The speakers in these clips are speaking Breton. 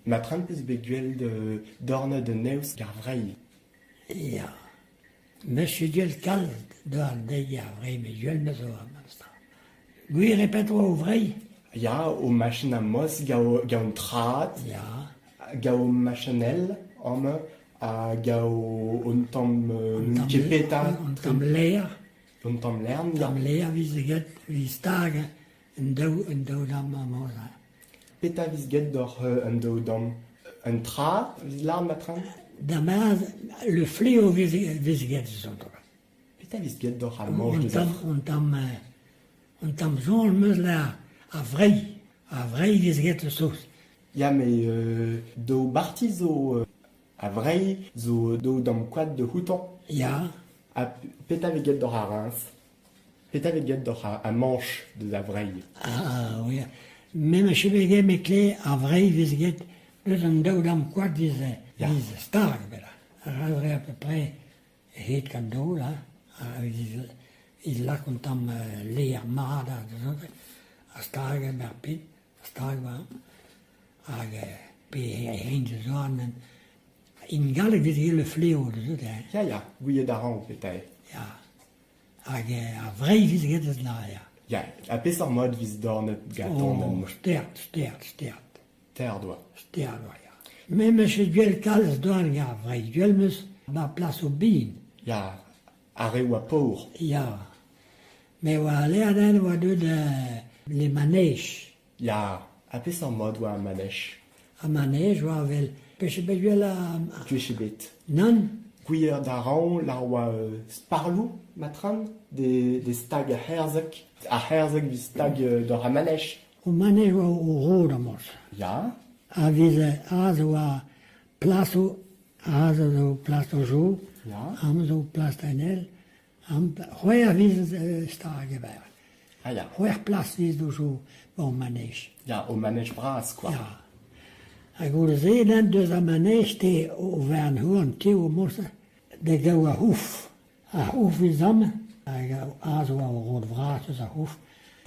Matran 'peus bet gwel't dornet un evz g'ar Vreizh. Ya. 'Meus ket gwel't kalz doc'h an deiz ar Vreizh met gwell 'meus ober memestra. Gwir eo petra o Vreizh? Ya, o machin a-moz gant an trad, Ya. gant o machinell amañ, ha gant un tamm Un tamm ket petra. Un tamm lêr. Un tamm lern, ya. Tamm lêr 'veze get 'vit stagañ un daou un daou damm amañ. Petra 'vez get doc'h un daou damm? Un tra 'vez lâret matran? Damañ le fléau 'veze 'veze get soñj. Petra 'vez get doc'h ar mañch Un deus tamm un tamm un tamm soñj 'm eus là a Vreizh. A Vreizh 'veze get saoz. Ya, met daou barti zo a Vreizh zo daou damm koad doc'houtañ. Ya. Ha petra 'vez get doc'h ar Reims? Petra 'vez get doc'h ar Manche deus a Vreizh? Ah oui. Me 'meus ket bet get me kle a Vreizh 'vez get deus an daou damm koad 'vez 'vez stag bella. A à peu près hed gant daol hein. Il lak un tamm lêr mat ha stag ar pin, stag war hag pe hein zo an in galleg 'vez get le fléau deus hein. Ya, ya, gouiet a ran petra eo. Ya. Hag ar Vreizh 'vez get eus la, ya. Ya, ha peseurt mod 'vez dornet gantañ Oh, stert, stert, stert. Ter doa. Stert oa, ya. Me 'meus ket gwell kalz doan gant ar Vreizh. Gwell 'meus ma plas o bihan. Ya, ar re oa paour. Ya. Me oa alet oa deuet le manège. Ya, ha peseurt mod oa ar manej? Ar manej oa 'vel peseurt bet gwell Gwech ebet. Nann. Gwir da raoñ lar oa sparloù matran de stag ar c'herzeg. Ar c'herzeg 'vit stag doc'h ar manej. O manej oa o rod amañ. Ya. A veze aze oa plasoù, aze zo plas d'o jo, Ya. amañ zo plas d'an el. C'hwec'h viz stag e-barzh. Ah ya. C'hwec'h plas viz do zo o manej. Ya, o manej bras kwa. Ya. Ha goude-se nann deus ar manej te o vern houarn tev o morse da gaout ar c'houf. Ar c'houf vez amañ hag aze oa ur rod vras eus ar c'houf.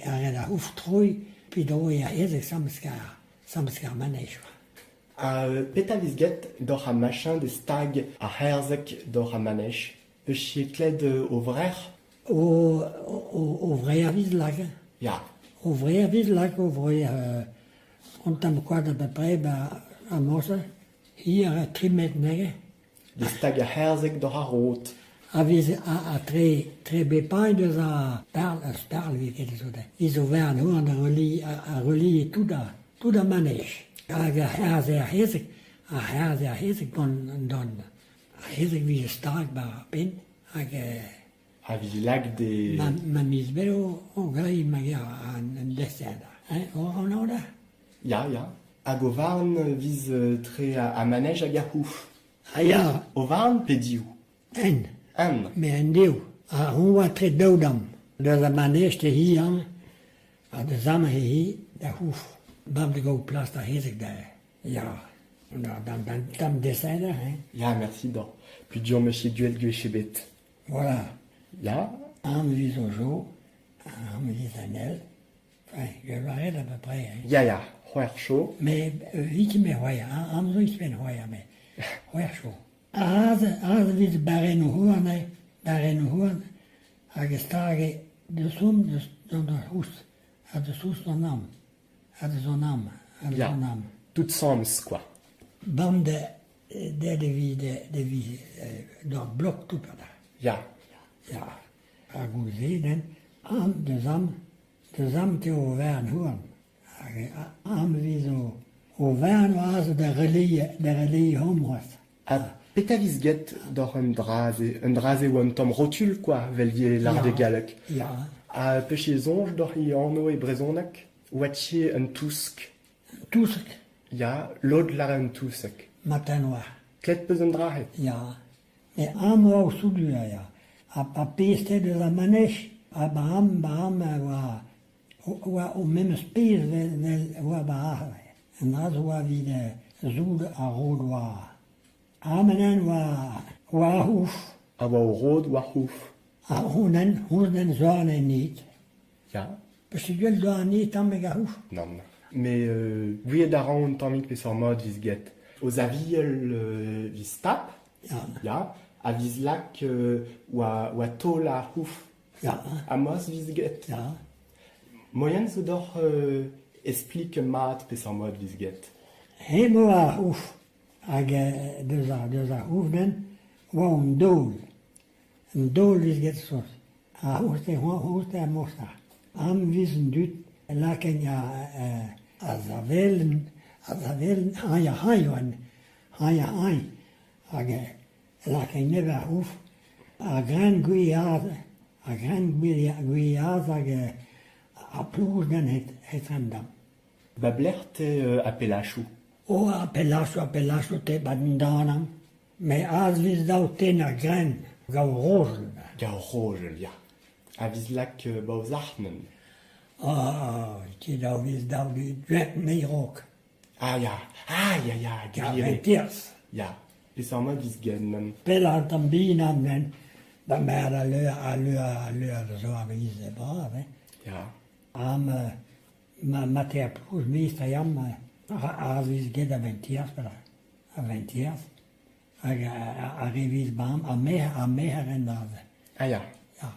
Ha ret ar c'houf troiñ pe droiñ ar c'hezeg samskar, samskar manej kwa. Ha petra 'vez get doc'h ar machin de stag ar c'herzeg doc'h ar manej? Peus ket klevet o vrec'h? O, o, o vrec'h 'vit lak. Ya. O vrec'h 'vit lak, o vrec'h un tamm koad à peu près ba ar morse, hir ha tri metr neuze. De stag ar c'herzeg doc'h ar rod. A vez a, a tre, tre bepañ deus a sparl, a sparl 'vit ket zo da. Iz o vern houarn a relie, a, a relie tout a, tout ar manej. Hag ar c'herzh ar c'hezeg, ar c'herzh ar c'hezeg gant an don. Ar c'hezeg 'vije stag 'ba ar penn hag A vije lak de... Ma, ma miz bet o, o greiñ ma ger an dessert. Hein, o an order? Ya, ya. Hag o varn 'viz tre ar manej hag ar c'houf. Ah ya. O varn pe div? En. En. Me en div. Ha hon oa tre daou damm. Deus ar manej te hi an, ha deus amañ he hi da c'houf. Bam da gaout plas da c'hezeg da... Ya, d'an tamm dessin hein. Ya, merci da. Peogwir 'meus ket gwell gwech ebet. Voilà. Ya. An viz o jo, an viz an el. Enfin, je lavaret à peu près. Hein. Ya, ya, c'hwec'h cho. Mais vit me c'hwec'h, an zo ouzhpenn c'hwec'h, mais c'hwec'h cho. Aze, aze 'vit barrennoù houarn eo, barrennoù houarn, hag e stage deus hon deus d'an c'houst, ha deus ouzh d'an am. Ha deus an am, ha deus Ya, an am. tout sens quoi. Bam de, de de de de vi d'ur blok tout da. Ya. Ya. Ha goude den, am deus am, deus am te o vern houarn. Hag am 'vez o, o vern aze da relier, da relier c'hoazh. Ha petra 'vez get doc'h un dra-se? Un dra-se oa un tamm rotul quoi, 'vel 'vije lâret e galleg. Ya. Ha peus ket soñj doc'h he anv e brezhoneg? Oa ket un tousk. Tousk? Ya, lod 'lâre un touseg. Matin oa. Klevet 'peus an dra-se? Ya. Met am oa o souduañ, ya. Ha pa pezh deus ar manej, ha ba am, ba am oa, oa o memes pezh 'vel oa ba aze. An dra-se oa evit zoud ar rod oa. Amen oa oa ar c'houf. A oa o rod war c'houf. Ar c'hounen, c'hounen zo an nit. Ya. Peus ket gwell doa an nit tamm hag ar c'houf? Nann. Me gouiet a ran un tammig peseurt mod 'viz get. O zaviell 'viz tap, ya, a viz lak oa taol ar c'houf. Ha mos 'viz get. Moien zo deoc'h esplik mat peseurt mod 'viz get. Hemañ ar c'houf hag deus ar c'houf-nen oa an daol. An daol 'viz get sos. Ar c'houst eo mosta. Am 'viz an dud lakain ar savelenn, ar savelenn hañ ha hañ oa hañ ha hañ hag lakain neb ar c'houf ar grenn gwiad ar grenn gwiad hag ar plouz gant he tremdam. Ba blec'h te apelachoù? Oh, apelachoù, apelachoù te ba dindanam. Me az viz daou ten ar grenn gaou rojel. Gaou rojel, ya. A viz lak baozac'hnen. Ah, ti daou viz daou du meirok. Ah ya, ah ya ya, gwir. Ya, Ya, peseurt mod viz gennen. Pell an tamm bihan nen, da mer a leur a leur a leur zo a viz e brav, eh. Ya. Am ma mater plouz mistr am a viz get a ventiers, a ventiers. Hag a re viz bam, a meher en aze. Ah ya. Ya.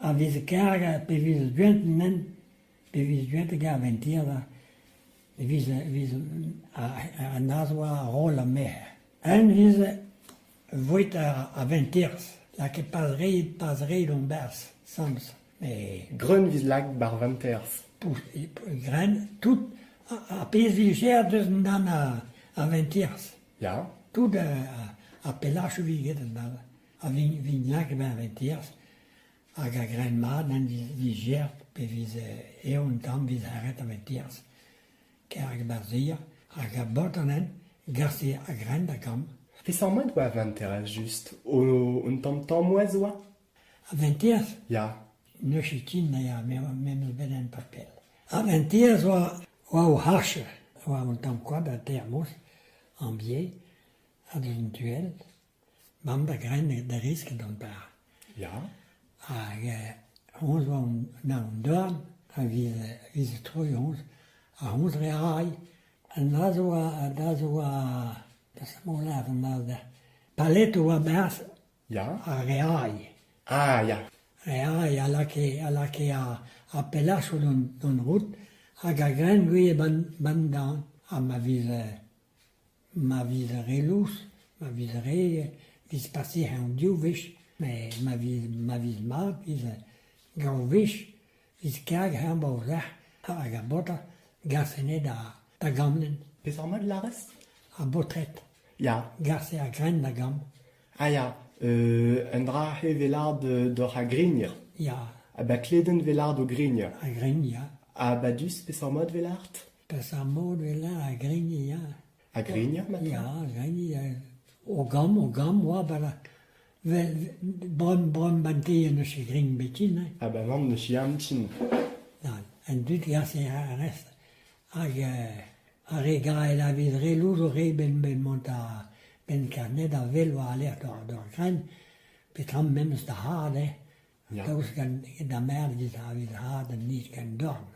A viz karg pe viz gwent nen, pe viz gwent hag a ventiers, viz viz an az oa roll a meher. Un viz voet a ventiers, la ket pas re d'on berz, sams. Mais Greun viz lak bar venters. Gren, tout, a pezh viz deus dan a ventiers. Ya. Tout a pelach vi get an dal. A vin vin lak ben ventiers. Hag a gren mat an viz ger pe viz eon tamm viz arret a ventiers. Kerg barzia hag a bot an en garse a gren da gam. Peseurt mod oa venterez just? O un tamm tammouez oa? A ventiers? Ya. Neus tin na ya, me meus bet en papel. A ventiers oa o hache. Oa un tamm koad a termos, an biais, a deus un tuel. Mamm da gren da risk d'an par. Ya. Hag hons oa na an dorn, a viz troi hons, a hons re arai. An az oa, az oa, da samon lav an az da. Palet oa berz Ya. a re arai. Ah ya. Re arai a lake a pelacho d'on rout, hag a gren gouie ban dan, ha ma viz re lous, ma viz re, viz pase an div wech, me ma viz mat, viz gaou wech, viz karg an baozac'h, hag a bota gasene da gamnen. Peseurt mod larez? A botret. Ya. Gase a gren da gam. Ah ya, un dra he velard d'or a grignir. Ya. A ba kleden velard o grignir. A grign, ya. A badus peseurt mod velard? Peseurt mod velard a grignir, ya. A grignir, maintenant? Ya, a grignir. O gam, oa, ba vel brom bante neus e grign betin, eh? Ah ba mamm neus yam tin. Nan, an dud gase a rest. Hag a re gael a viz re louz o re ben mont a ben karnet a vel oa aler d'or gren, petram memes da had, eh? Ya. Daoust gant da merd viz a viz had an nid gant dorn.